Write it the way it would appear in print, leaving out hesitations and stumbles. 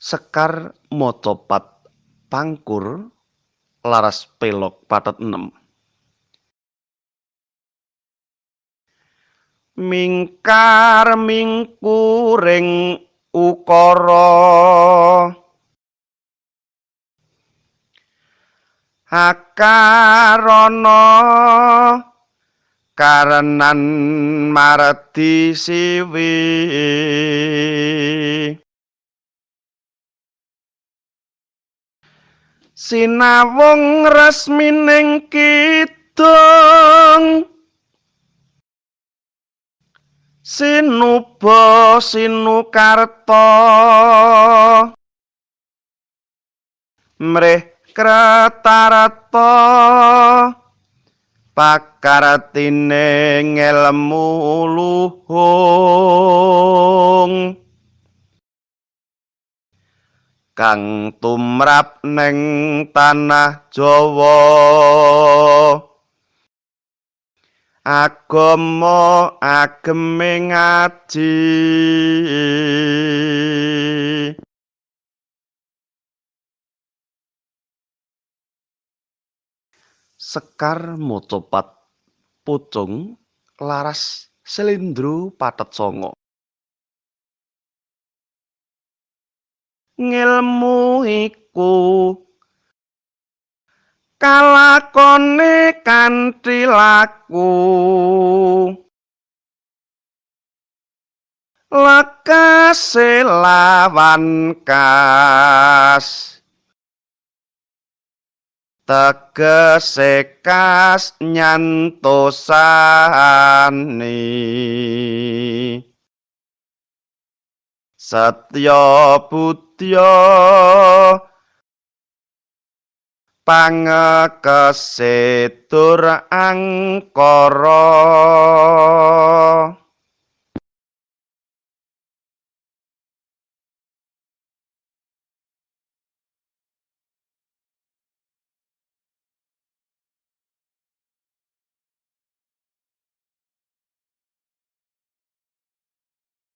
Sekar Mocopat Pangkur laras pelog pathet 6. Mingkar mingkuring ukara akarana karenan mardi siwi sinawung resmining kidung sinuba sinukarta mrih kratarata pakartine ngelmu luhung kang tumrap neng tanah Jawa agama ageme ngaji. Sekar Mocopat Pucung laras slendro pathet 9. Ngelmu iku kalakone kanthi laku lekase lawan kas tegese kas nyantosani setya budya pangekese tur angkara.